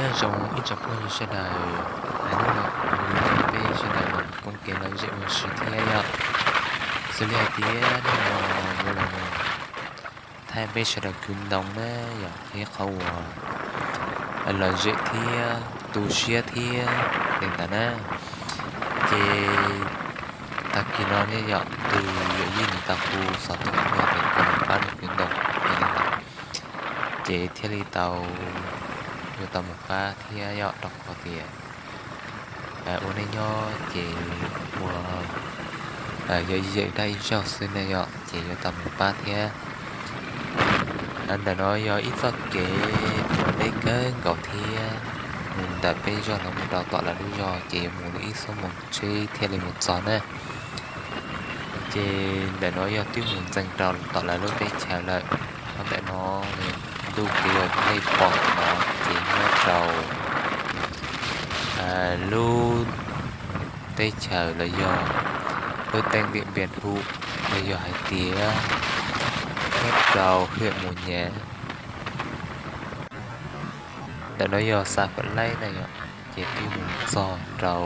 Nyob zoo ib tsoom phooj ywg sawv daws, hnub no kuv coj peb sawv daws los koom kev lom zem ua si thiab yom. Xws li hais tias hnub no yuav los thaij peb sawv daws kwv ntoo na yom, yog ib qhov uas lom zem thiab tu siab thiab li ntawd na. Ces tag kis no ne yom, tus yawm yij nws tau hu xov tooj tuaj tias kom mus pab nws kwv ntoo li ntawd, ces thiaj li tau, yuav tau mus pab thiab yom, rau qhov tias ua neej nyob ces ua yog ib yam dab ib zaug xwb ne yom, ces yuav tau mus pab thiab. Ntawm no yog ib txoj kev uas deb kawg nkaus thiab, mus ntawm peb zos no mus rau tom lawv lub zos ces yuav mus li ib xuab moos tsheb thiaj li mus txog na. Ces ntawm no yog twb mus ntxees rau tom lawv lub teb chaws lawm. Qhov ntawm no ntuj kev uas nej pom no ces nyob rau lub teb chaws los yog lub teeb Điện Biên Phủ, los yog hais tias nyob rau huyện Mường Nhé. Ntawm no yog xã Phuong Lais na yom, ces twb mus txog rau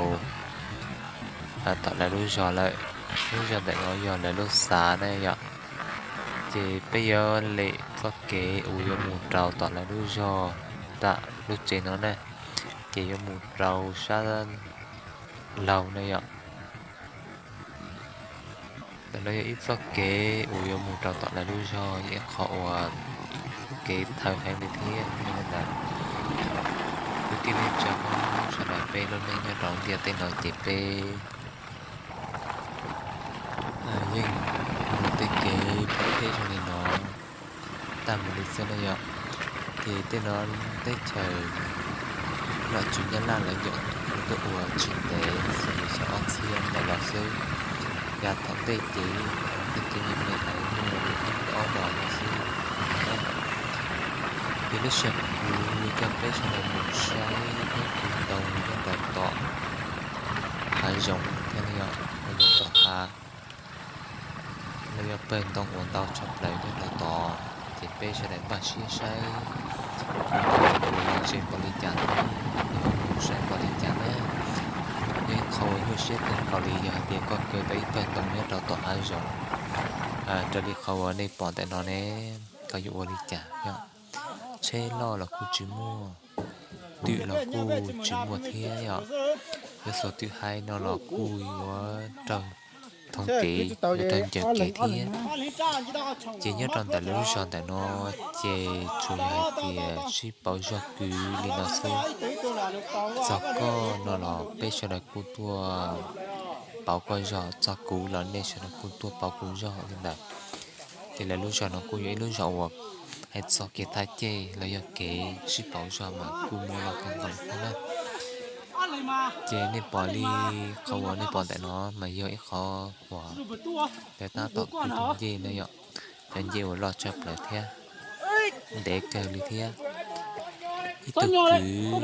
tom lawv lub zos lawm. Lub zos ntawm no yog lawv lub xã na yom. Ces peb yuav lem txoj kev uas yuav mus rau tom lawv lub zos, tom lub tsev no na, ces yuav mus rau sab laug na yom. Ntawm no yog ib txoj kev uas yuav mus rau tom lawv lub zos, yog ib qho uas kev tawv heev li thiab. Yog li ntawd, kwv tij neej tsa sawv daws, peb lub neej nyob rau ntiaj teb no ces peb yeej mus tej kev phem zoo li no tag mus li xwb na yom. Ces tej no teb chaws nom tswv Nyab Laj lawv cov tuaj ua tsis ntev xyoo ob txhiab ntawm los xwb. Yav tom ntej ces tej kev me me ntawd muaj li ob dos no xwb. Ces lub sij hawm kuv coj peb sawv daws mus saib peb kwv ntoo nyob rau tom hav zoov thiab ne yom, los yog tom hav, los yog pawg ntoo uas ntau tshaj plaws nyob rau tod, ces peb sawv daws npaj siab saib kwv ntoo uas lom zem npaum li cas thiab, yog mus saib npaum li cas na. Yog ib qho uas nyuaj siab kawg nkaus li yog hais tias koj kaw tau ib pawg ntoo nyob rau tom hav zoov, raws li qhov uas nej pom ntawm no ne, koj yuav ua li cas yom? Tsheb loj los kuj tsis muaj, twm los kuj tsis muaj thiab yom. Yuav xuas twm hais no los kuj yuav raug thoob kev, yuav raug ncaws kev thiab. Ces nyob rau ntawm lub zos ntawm no ces tsuas yog hais tias sib pauv zog kwv li no xwb. Txog koj no los peb sawv daws kuj tuaj pauv koj zog, txog kuv los nej sawv daws kuj tuaj pauv kuv zog li ntawd. Ces lawv lub zos no kuj yog ib lub zos uas hais txog kev thaj ceg los yog kev sib pauv zog mas kuj muaj loj kawg nkaus li thiab na. Ces nej pom li qhov uas nej pom ntawm no mas yog ib qhov uas lawv tab tom kwv cov ncej na yom, cov ncej uas loj tshaj plaws thiab ntev kawg li thiab. Ib tug kwv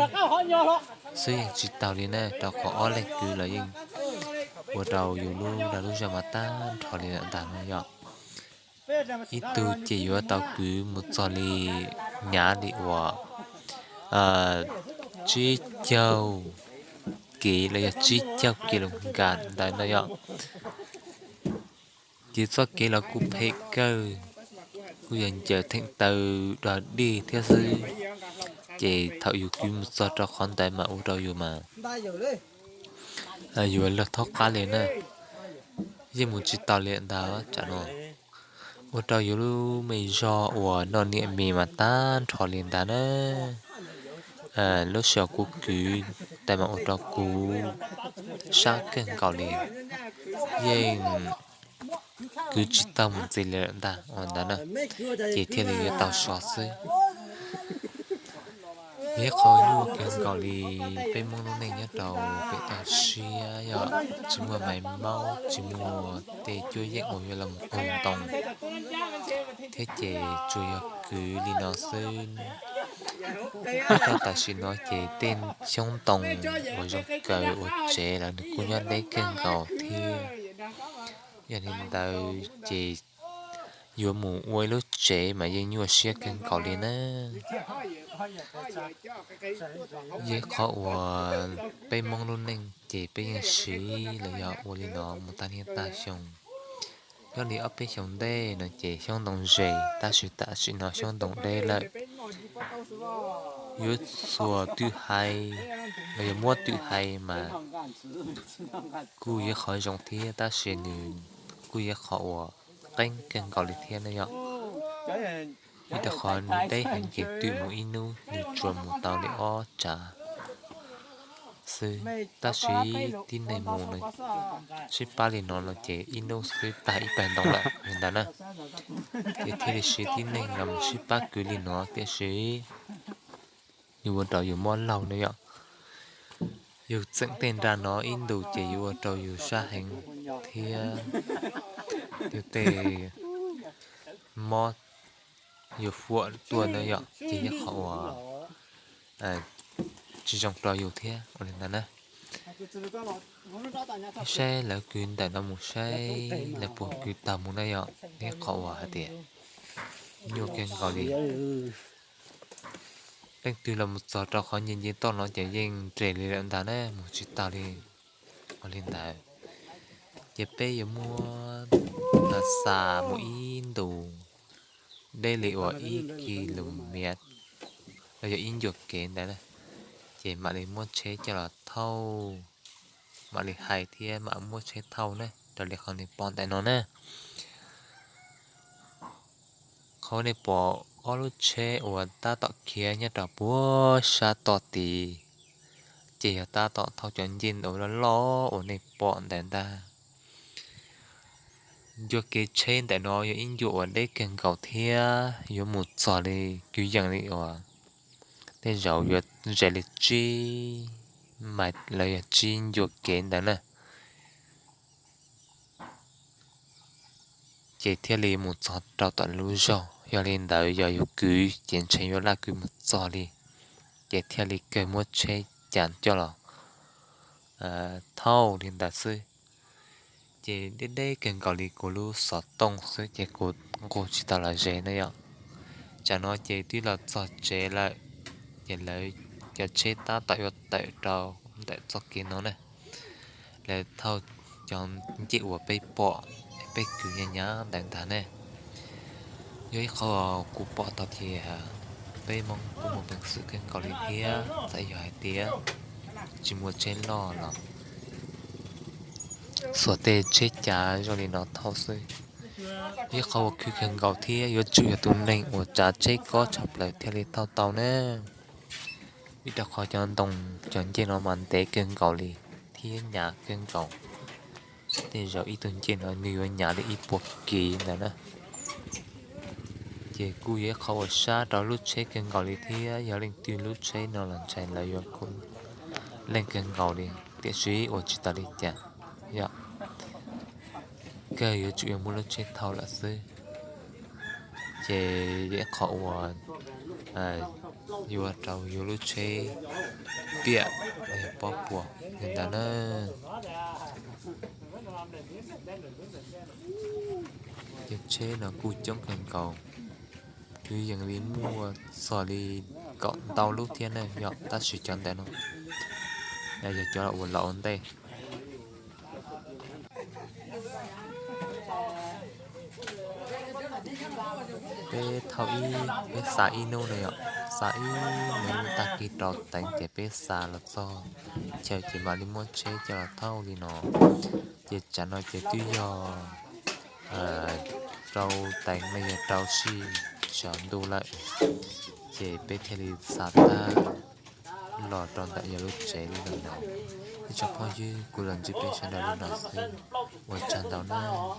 xwb yeej tsis taus li na, rau qhov ob leeg kwv los yeej ua rau yus lub dag lub zog mas tag nrho li lawm ntag no yom. Ib tug ces yuav tau kwv mus txog li nyav li uas tsib caug kev los yog tsib caug ki lus nkas ntawd no yom. Ces txoj kev los kuj phem kawg, kuj yog ncaws theem taw dog dig thiab xwb. Ces thaum yus kwv mus txog rau qhov ntawd mas ua rau yus mas yuav luag thaub qab li na, yeej mus tsis tau li ntag tsam no. Ua rau yus lub me zog uas noj niam mis mas tag nrho li ntag na. Lub sij hawm kuv kwv ntawd mas ua rau kuv sab kawg nkaus li, yeej kwv tsis tau mus ntxiv li lawm ntag ua ntawd na, ces thiaj li yuav tau so xwb. Yog ib qho nyuaj kawg nkaus li. Peb Hmoob lub neej nyob rau pem toj siab yog tsis muaj maiv maub, tsis muaj tej cuab yeej uas yuav los mus qug ntoo thiab, ces tsuas yog kwv li no xwb. Nyob rau tam sim no ces tej xyoob ntoo uas zoo kawg ua tsev los nws kuj nyob deb kawg nkaus thiab. Yog li ntawd ces yuav mus ua ib lub tsev mas yeej nyuaj siab kawg nkaus li na. Yog ib qho uas peb Hmoob lub neej ces peb yeej siv los yog ua li no mus tag niaj tag xyoo. Nyob li ob peb xyoos ntej no ces xyoob ntoo ze, tab sis tam sim no xyoob ntoo deb lawm. Yuav txuas twm hais los yog muab twm hais mas kuj yog qhov zoo thiab, tab sis nws kuj yog qhov uas qeeb kawg nkaus li thiab na yom. Vim rau qhov nws deb heev ces twm mus ib hnub nws tsuas mus tau li ob tsav xwb, tab sis tib neeg mus sib pab li no no ces ib hnub xwb tag ib pawg ntoo lawm li ntawd na. Ces thiaj li siv tib neeg los sib pab kwv li no, tiam sis yus ua rau yus mob laug na yom. Yus txeem tej nra no ib ntus ces yuav ua rau yus sab heev thiab yus tej mob yuav fuam tuaj na yom, ces yog qhov uas tsis zoo rau yus thiab ua li ntawd na. Saib lawv kwv ntawm no mus saib lawv puas kwv tag mus na yom, neb qhov uas hais tias nyuaj kawg nkaus li. Leej twg los mus txog rau qhov nce nce toj no ces yeej nres li lawm ntag na, mus tsis tau li. Ua li ntawd ces peb yuav muab xa mus ib ntus deb li uas ib kis lus miav los yog ib ncua kev ntawd na, ces mam li muab tsheb coj los thauj, mam li hais thiab mam muab tsheb thauj na, raws li qhov nej pom ntawm no na. Qhov nej pom ob lub tsheb uas tab tom khiav nyob rau puag sab toj tid, ces yog tab tom thauj cov ncej ntawd loj loj uas nej pom ntawd ntag. Ncua kev tsheb ntawm no yog ib ncua uas deb kawg nkaus thiab yuav mus txog li kwv yees li uas tej zaum yuav ze li tsib mais los yog tsib ncua kev ntawd na, ces thiaj li mus txog rau tom lub zog. Yog li ntawd yog yus kwv ces ntshe yuav laj kwv mus txog li, ces thiaj li kawg muab tsheb cas coj los thauj li ntawd xwb. Ces deb deb kawg nkaus li kuv lub xov tooj xwb ces kuv nqus tsis tau los ze na yom. Tsam no ces twb los txog tsev lawm, ces lawv cov tsheb tab tom yuav tawm rau ntawm txoj kev no na. Lawv thauj cov ncej uas peb pom, peb kwv nyab nyab ntawd ntag ne. Yog ib qho kuv pom tau tias peb Hmoob kuj muaj peev xwm kawg nkaus li thiab, txawm yog hais tias tsis muaj tsheb loj los xuas tej tsheb cav zoo li no thauj xwb. Ib qho uas khwv kawg nkaus thiab yuav tsum yog tus neeg uas tsav tsheb kob tshaj plaws thiaj li thauj tau na. Vim rau qhov cov ntoo cov ncej no mas ntev kawg nkaus li thiab hnyav kawg nkaus. Tej zaum ib tug ncej no nws yuav hnyav li ib puas kiv ntawd na. Ces kuj yog ib qho uas sab rau lub tsheb kawg nkaus li thiab, yog leej twg lub tsheb no los ntshai lawv yuav leej kawg nkaus li, tiam sis ua tsis tau li cas, yog kawg yuav tsum yuav muab lub tsheb thauj lawm xwb. Ces yog ib qho uas yuav rau yus lub tsheb piam los yog pob puas li ntawd na. Ces tsheb no kuj coob kawg nkaus, kwv yees li muaj txog li kaum ntau lub thiab ne yom, tab sis cov ntawm no yog cov uas los ua ntej. Peb thauj ib, peb xa ib hnub na yom, xa ib hnub tag kis rau teev ces peb xa los txog chaw ces mam li muab tsheb coj los thauj li no. Ces tsam no ces twb yog rau teev los yog rau sij sawv ntuj lawm, ces peb thiaj li xa tag los rau ntawm yog lub tsev li no. Ib tsoom phooj ywg, kuv los ntsib peb sawv daws li no xwb, ua tsaug ntau nawb.